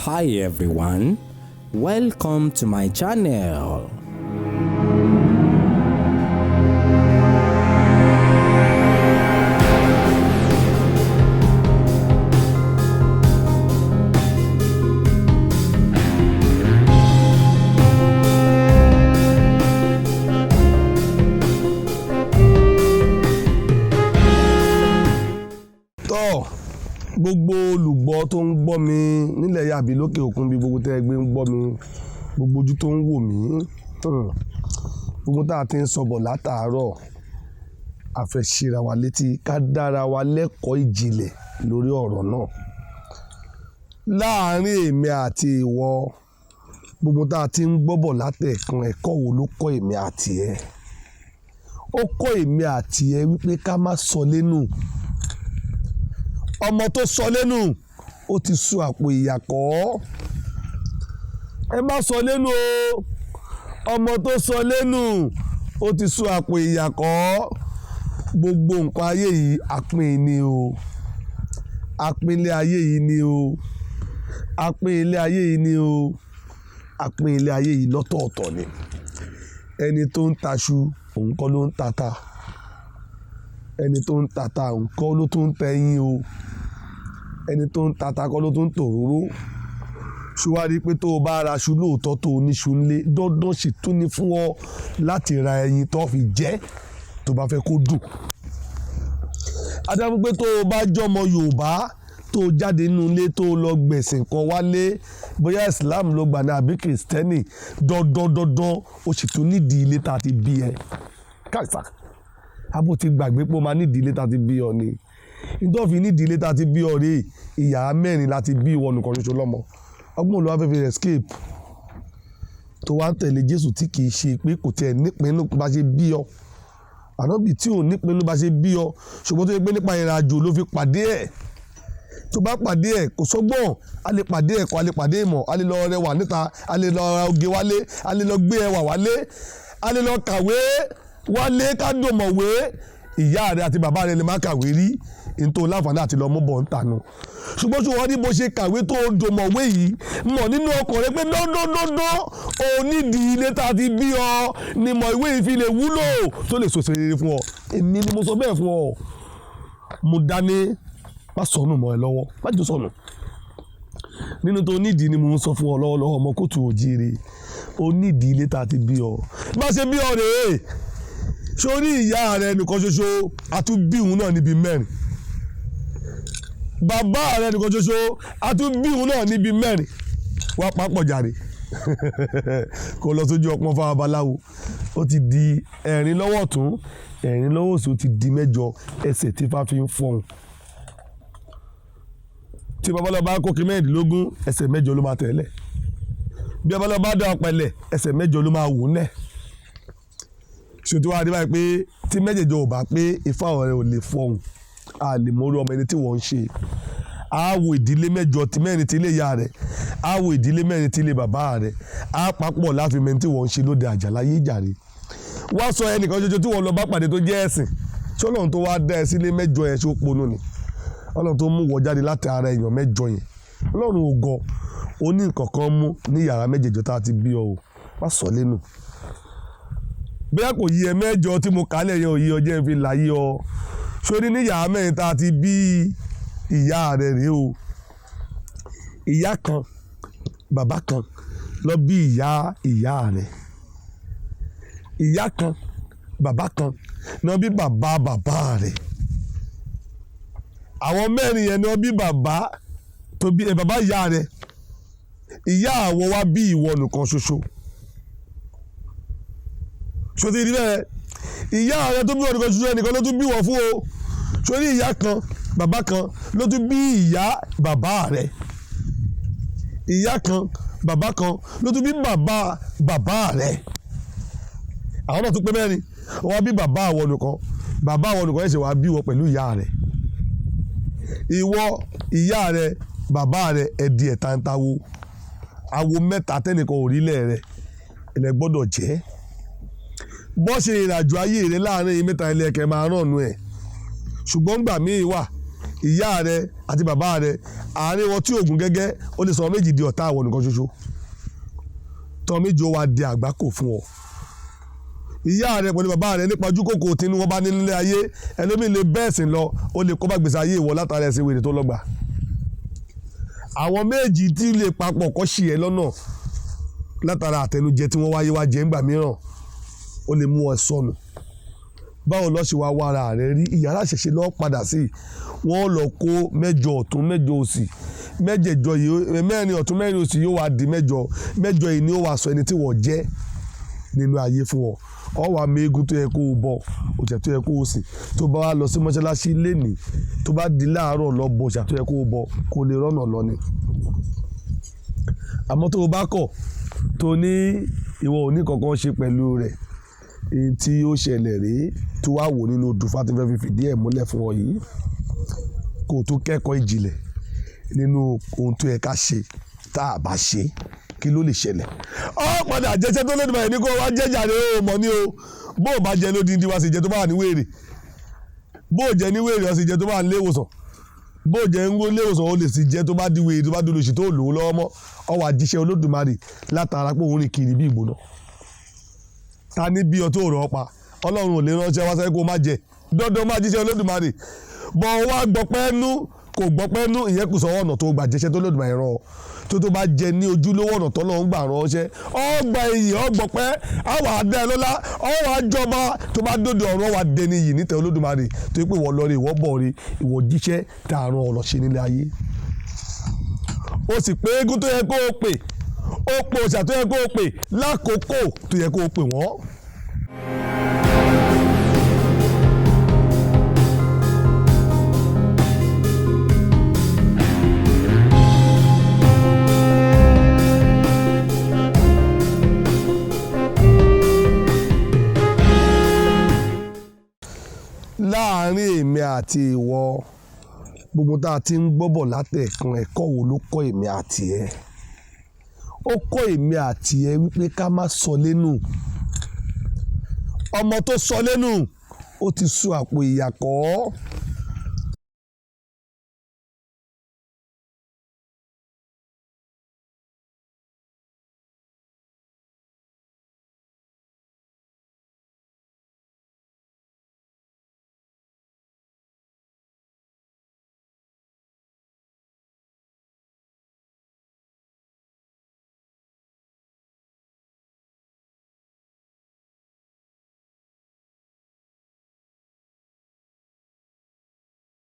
Hi everyone, welcome to my channel. Tọ́ gbogbo olùgbọ́ tó ń gbọ́ mi nílẹ̀ yìí àbí lókè òkun, bí gbogbo tẹ́ ẹ gbé ń gbọ́ mi, gbogbo ojú tó ń wò mí, gbogbo tá a ti ń sọ bọ̀ látàárọ̀, a fẹ́ ṣíra wa létí ká dára wa lẹ́kọ̀ọ́ ìjìnlẹ̀ lórí ọ̀rọ̀ náà. Láàárín èmi àti ìwọ, gbogbo tá a ti ń gbọ́ bọ̀ látẹ̀kan, ẹ̀kọ́ wo ló kọ́ èmi àti ẹ? Ó kọ́ èmi àti ẹ wípé ká má sọ lẹ́nu. Ọmọ tó sọ lẹ́nu, ó ti sọ àpò ìyàkọ́. Ẹ má sọ lẹ́nu o. Ọmọ tó sọ lẹ́nu, ó ti sọ àpò ìyàkọ́. Gbogbo nǹkan ayé yìí àpín ni o. Àpín ilé ayé yìí ni o. Àpín ilé ayé yìí ni o. Àpín ilé ayé yìí lọ́tọ̀ọ̀tọ̀ ni. Ẹni tó ń taṣu, òun kọ́ ló ń tata. Ẹni tó ń tata, òun kọ́ ló tún ń tẹyin o. Ẹni tó ń tata kọ́ ló tún ń tòróró. Ṣùwárí pé tó o bá ra aṣu lóòótọ́ tó o níṣu ńlé, dandan sì tún ní fún ọ láti ra ẹyin tó fi jẹ tó bá fẹ́ kó dùn. Adágún pé tó o bá jọmọ Yorùbá tó o jáde nínú ilé tó o lọ gbẹ̀sìn kan wálé, bóyá Islam ló gbà ní àbí Kìrìsìtẹ́nì, dandan dandan o sì tún nídìí ilé tá a ti bí ẹ. Káìsà, abo ti gbàgbé pé o máa nídìí ilé tá a ti bí ọ ni. Nítorí fi nídìí ilé tá a ti bí ọ rèé, ìyá mẹ́rin la ti bí ìwọ nìkan ṣoṣo lọ́mọ. Ọgbọ́n Olúwa fẹ́ fi escape tó wá ń tẹ̀lé Jésù tí kì í ṣe pé kò tiẹ̀ nípinnu bá ṣe bí ọ. Ànábì tí ò nípinnu bá ṣe bí ọ, ṣùgbọ́n tó yẹ pé nípa ìrìnàjò ló fi pàdé ẹ̀. Tó bá pàdé ẹ̀ kò sọ́gbọ́n, a lè pàdé ẹ̀kọ́, a lè pàdé ìmọ̀, a lè lọ rẹwà níta, a lè lọ ra oge wálé, a lè lọ gbé ẹwà wálé, a lè lọ kàwé wálé ká dòmọ̀wé. Ìyá rẹ àti bàbá rẹ lè má kàwé rí, nítorí láǹfààní àti lọ mú bọ̀ ń tànú. Ṣùgbọ́n ṣé wọ́n ní bó ṣe kàwé tó dòmọ̀wé yìí, mọ̀ nínú ọkàn rẹ pé dọ́dọ́dọ́dọ́ o nídìí ilé tá a ti bí ọ ni mọ̀ ìwé yìí fi lè wúlò tó lè sòsè rere fún ọ. Èmi ni mo sọ bẹ́ẹ̀ fún ọ. Mo dání, má sọnù mọ́ ẹ lọ́wọ́, má jò sọnù. Nínú tó nídìí ni mo ń sọ fún ọ lọ́wọ́lọ́wọ́, ọmọ kóòtù òjíire. O nídìí ilé tá a ti bí ọ. Má ṣe bí ọ rèé. Sórí ìyá rẹ nìkan ṣoṣo, a tún bí òun náà níbi mẹ́rin. Bàbá rẹ nìkan ṣoṣo, a tún bí òun náà níbi mẹ́rin. Wá papọ̀ jàre. Kò lọ sójú ọpọ́n fún babaláwo. Ó ti di ẹ̀rín lọ́wọ́ ọ̀tún, ẹ̀rín lọ́wọ́ òsì, ó ti di mẹ́jọ ẹsẹ̀ tí Ifá fi ń fọhùn. Tí babaláwo bá kókè mẹ́rìndínlógún, ẹsẹ̀ mẹ́jọ ló máa tẹ̀lé. Bí babaláwo bá dá ọ̀pẹ̀lẹ̀, ẹsẹ̀ mẹ́jọ ló máa wò ńlẹ̀. Ṣé o ti wá rí báyìí pé tí mẹ́jẹ̀ẹ̀jọ ò bá pé Ifá rẹ ò lè fọhùn, a lè mọ orú ọmọ ẹni tí wọ́n ń ṣe. A wo ìdílé mẹ́jọ tí mẹ́rin tí ilé ìyá rẹ̀, a wo ìdílé mẹ́rin tí ilé bàbá rẹ̀, a papọ̀ láfi mẹ́rin tí wọ́n ń ṣe lóde àjàláyé ìjàre. Wá sọ ẹnìkan ṣoṣo tí wọ́n lọ bá pàdé tó jẹ́ ẹ̀sìn. Ṣé Ọlọ́run tó wá dá ẹ sílé mẹ́jọ yẹn ṣé ó ponú ni? Ọlọ́run tó mú wọ jáde láti ara èèyàn mẹ́jọ yẹn. Ọlọ́run ò gọ̀, ó ní nǹkan kan mú ní yàrá mẹ́jẹ̀ẹ̀jọ tá a ti bí ọ o. Má sọ lẹ́nu. Bóyá kò yí ẹ mẹ́jọ tí mo kà lẹ̀ yẹn ò yí ọ, jẹ́ n fi láyé ọ. Sórí ní yàrá mẹ́rin tá a ti bí ìyá rẹ rèé o. Ìyá kan, bàbá kan lọ bí ìyá ìyá rẹ. Ìyá kan, bàbá kan lọ bí bàbá bàbá rẹ. Àwọn mẹ́rin yẹn ni wọ́n bí bàbá tó bí bàbá ìyá rẹ. Ìyá àwọn wá bí ìwọ nìkan ṣoṣo. Ṣé o ti rí bẹ́ẹ̀? Ìyá rẹ tó bí ìwọ nìkan ṣoṣo ẹnìkan ló tún bí ìwọ fún o. Sórí ìyá kan, bàbá kan ló tún bí ìyá bàbá rẹ. Ìyá kan, bàbá kan ló tún bí bàbá bàbá rẹ. Àwọn náà tún pé mẹ́rin. Wọ́n wá bí bàbá àwọn nìkan. Bàbá àwọn nìkan ẹ̀ṣẹ̀ wá bí ìwọ pẹ̀lú ìyá rẹ. Ìwọ, ìyá rẹ, bàbá rẹ, ẹ di ẹ̀tàntàwó. Awo mẹ́ta tẹ́nìkan ò rí lẹ̀ rẹ, ilẹ̀ gbọ́dọ̀ jẹ́. Bó ṣe ìrìnàjò ayé rẹ láàárín yìí mẹ́ta ilé ẹ̀kẹ́ máa rànú ẹ̀. Ṣùgbọ́n ìgbà míì wà, ìyá rẹ àti bàbá rẹ Àárín wọn tí oògùn gẹ́gẹ́ ó lè sọ wọn méjì di ọ̀tá àwọn nìkan ṣoṣo, tọ́ méjì ó wá di àgbákò fún ọ. Ìyá rẹ pẹ̀lú bàbá rẹ nípa ojú kòkòrò tí wọ́n bá ní nílé ayé, ẹlòmíì lè bẹ́ẹ̀ sìn lọ, ó lè kó bá gbèsè ayé ìwọ látara ẹ̀sìn wèrè tó lọ́gbà. Àwọn méjì tí lè papọ̀ kọ́ sí ẹ lọ́nà látara àtẹnujẹ tí wọ́n wáyé wá jẹ ńgbà mìíràn, ó lè mú ọ sọnù. Báwo lọ ṣe wá wá ara rẹ rí? Ìyàrá ṣẹ̀ṣẹ̀ lọ padà sí, wọ́n lọ kó mẹ́jọ ọ̀tún mẹ́jọ òsì, mẹ́jẹ̀jọ yìí, mẹ́rin ọ̀tún mẹ́rin òsì yóò wá di mẹ́jọ. Mẹ́jọ yìí ni ó wá sọ ẹni tí wọ́n jẹ́ nínú ayé fún ọ. Ọ wà mí eégún tó yẹ kó o bọ, òòṣà tó yẹ kó o sìn. Tó bá wá lọ sí mọ́ṣáláṣí lénìí, tó bá di láàárọ̀ lọ bọ òòṣà tó yẹ kó o bọ, kó lè rọ́nà lọ ni. Àmọ́ tó o bá kọ̀, tó ní ìwọ ò ní kankan ṣe pẹ̀lú rẹ̀, èyí tí ó ṣẹlẹ̀ rèé tó wá wò nínú odù Ifá tí fẹ́ fi fìdí ẹ̀ múlẹ̀ fún ọ yìí, kó o tó kẹ́kọ̀ọ́ ìjìnlẹ̀ nínú ohun tó yẹ ká ṣe. Tá a bá ṣe, kí ló lè ṣẹlẹ̀? Ọ padà jẹsẹ́ tó lódì báyìí ní kó wá jẹ́jà rẹ̀ ó mọ̀ ní o. Bó o bá jẹ lódindi wá sì jẹ tó bá wà ní wèrè, bó o jẹ ní wèrè ó sì jẹ tó bá wà ní léwòsàn, bó o jẹ ń léwòsàn ó lè sì jẹ tó bá di wèrè, tó bá dolóṣì tó lò ó lọ́wọ́ mọ́. Ọ wà jíṣẹ́ Olódùmarè látara pé òun rìn kiri bí ìgbóná. Ta ní bí ọ tó rọ̀ ọ́ pa? Ọlọ́run ò lè ránṣẹ́ wá sẹ́yìn kó má jẹ dandan, má jíṣẹ́ Olódùmarè. Bọ̀ wá gbọ́pẹ́ nú, kò gbọ́pẹ́ nú, ìyẹn kù sọ́wọ́ ọ̀nà tó gbà jẹ́ṣẹ́ tó Olódùmarè rán ọ. Tó bá jẹ ní ojúlówó ọ̀nà tó lọ́n gbà ránṣẹ́, ọgbà iyì, ọgbọ̀pẹ́, àwọn àdá ẹ lọ́lá, ọwọ́ àjọba tó bá dòde ọ̀run, ọwọ́ àdẹni yìí nítẹ̀ Olódùmarè, tó yẹ pé ìwọ lọ rí, ìwọ bọ̀ rí, ìwọ jíṣẹ́ tààrùn ọ̀rọ̀ ṣe nílé ayé. Ó sì pé eégún tó yẹ kó o pè, ó pe òòṣà tó yẹ kó o pè lákòókò tó yẹ kó o pè wọ́n. Láàárín èmi àti ìwọ, gbogbo tá a ti ń gbọ́bọ̀ látẹ̀kan, ẹ̀kọ́ wo ló kọ́ èmi àti ẹ? Ó kọ́ èmi àti ẹ wípé ká má sọ lẹ́nu. Ọmọ tó sọ lẹ́nu, ó ti sọ àpò ìyàkọ́.